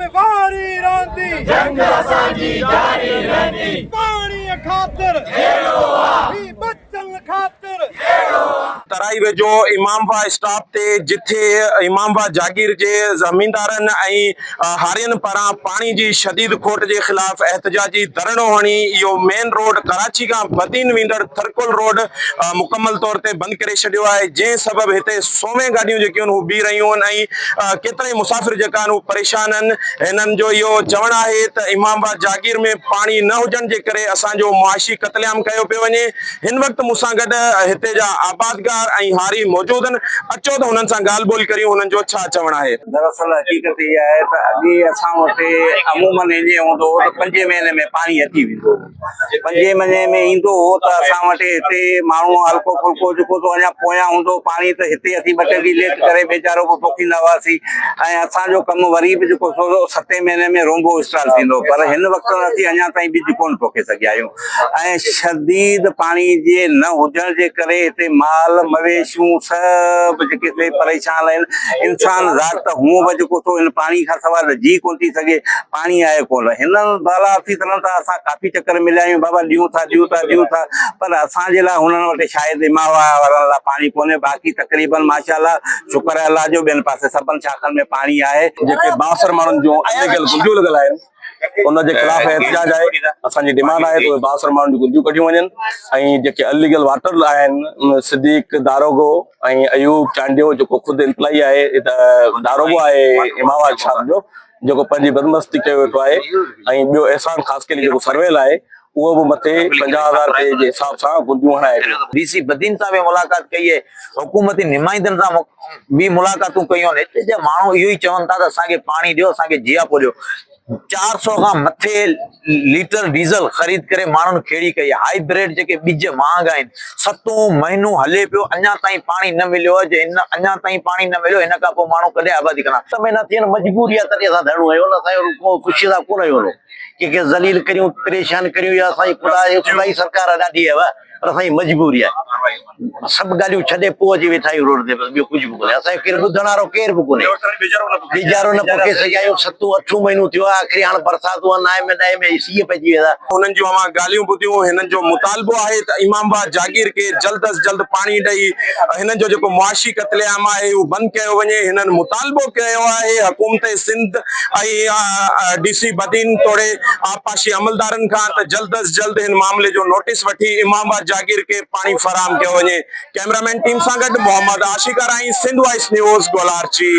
۾ واري رهندي. جنگ اسان جي جاري رهندي. پاڻي خاطر جهيڙو آ. هي ٻچن خاطر جهيڙو آ. ترائي ويجهو امام واهه اسٽاپ تي جٿي امام واهه جاگير جي زميندارن ۽ هارين پاران پاڻي جي شديد کوٽ جي خلاف احتجاجي ڌرڻو هڻي اهو مين روڊ ڪراچي کان بدين ويندڙ ٿرڪول روڊ مڪمل طور تي بند ڪري ڇڏيو آهي جنهن سبب هتي سوين گاڏيون جيڪيون آهن هو بيهي رهيون آهن ۽ ڪيترائي مسافر جيڪا آهن هو پريشان آهن هنن جو اهو چوڻ آهي ته امام باغ جاگير ۾ پاڻي نه هجڻ جي ڪري اسان جو معاشي قتل عام ڪيو پيو وڃي هن وقت مون سان گڏ هتي جا آبادگار ۽ هاري موجود آهن، اچو ته هنن سان ڳالهه ٻولهه ڪريون هنن جو ڇا چوڻ آهي. دراصل حقيقت اها آهي ته اڳي اسان وٽ عموماً ائين هوندو هو ته پنجين مهيني ۾ پاڻي اچي ويندو هو. پنجين مهيني ۾ ايندو هو ته اسان وٽ هتي ماڻهو هلڪو ڦلڪو جيڪو سو اڃا پويان هوندو هو پاڻي ته هتي اسين ٻه ٽي ڏينهن ليٽ ڪري ويچارو به پوکيندا هئاسين ۽ اسان جو ڪم وري به جيڪو سو ستين مهيني ۾ رونبو اسٽارٽ ٿيندو هو پر هن وقت اسين اڃا تائين ٻج ڪونه پوکي سگهيا آهيون. ۽ شديد پاڻي جي نه هجڻ جي ڪري هتي مال مويشيون سڀ جيڪي سي پريشان آهن انسان ذات ته هونء به جيڪو سو هن پاڻي کان سواء ته جي ڪونه ٿي سگهي پاڻي آهي ڪونه هنن بالا آفيسرن سان اسان ڪافي چڪر مليا آهيون بابا ڏيون ٿا ڏيون ٿا ڏيون ٿا پر اسان جي لاء هنن وٽ شايد اماوا وارن لاء پاڻي ڪونهي باقي تقريبن ماشاء الله شڪر آهي الله جو ٻين پاسي سڀن شاخن ۾ پاڻي آهي. جيڪي بااثر ماڻهن جون اليگل گنڊيون لڳل آهن ان جي خلاف احتجاج آهي اسان جي ڊمانڊ آهي ته اهي بااثر ماڻهن جون گنديون ڪڍيون وڃن ۽ جيڪي اليگل واٽر آهن صديق داروغو ۽ ايوب چانڊيو جيڪو خود امپلائي آهي داروغو آهي امام آباد شاخ جو جيڪو پنهنجي بدمستي ڪيو ويٺو آهي ۽ ٻيو احسان خاصخيلي جيڪو سرويل آهي اهو به مٿي 50 هزار رپئي جي حساب سان گنديون هڻائي پيو. ڊي سي بدين سان به ملاقات ڪئي آهي حڪومتي نمائندن سان به ملاقاتون ڪيون آهن هتي جا ماڻهو اهو ئي چون ٿا ته اسان کي پاڻي ڏيو اسان کي جياپو ڏيو 400 کان مٿي ليٽر ڊيزل خريد ڪري ماڻهن کيڙي ڪئي آهي هائبريڊ جيڪي ٻج مهانگا آهن ستون مهينو هلي پيو اڃا تائين پاڻي نه مليو آهي جي هن اڃا تائين پاڻي نه مليو هن کان پوء ماڻهو ڪڏهن آبادي ڪندا. ست مهينا ٿي ويا آهن مجبوري آهي تڏهن اسان ڌرڻو هنيو نه اسان جو ڪو خوشي سان ڪونه هنيو ڪنهن کي ذليل ڪريون پريشان ڪريون يا اسان جي خدا خدائي سرڪار آهي ڏاڍي آهي پر اسان جي مجبوري آهي سڀ ڳالهيون ڇڏي پوء اچي ويٺا آهيون روڊ تي بس ٻيو ڪجهه به ڪونهي اسان کي ڪير ٻڌڻ وارو ڪير به ڪونهي ٻيجارو نه پوکي سگهيا آهيون ستون اٺون مهينو ٿيو آهي آخري هاڻ برساتون آهن نائين ۾ ڏهين ۾ سيء پئجي ويندا. هنن جون اوهان ڳالهيون ٻڌيون هنن جو مطالبو آهي ته امام باغ جاگير کي جلد از جلد پاڻي ڏئي هنن جو جيڪو معاشي قتل عام آهي اهو بند ڪيو وڃي هنن مطالبو ڪيو آهي حڪومت سنڌ ۽ ڊي سي بدين توڙي آبپاشي عملدارن کان ته جلد از جلد هن معاملي جو نوٽيس وٺي امام آباد جاگير کي پاڻي فراهم ڪيو وڃي ڪئميرا مين ٽيم سان گڏ محمد عاشق آرائين سنڌ وائس نيوز گولاڙچي.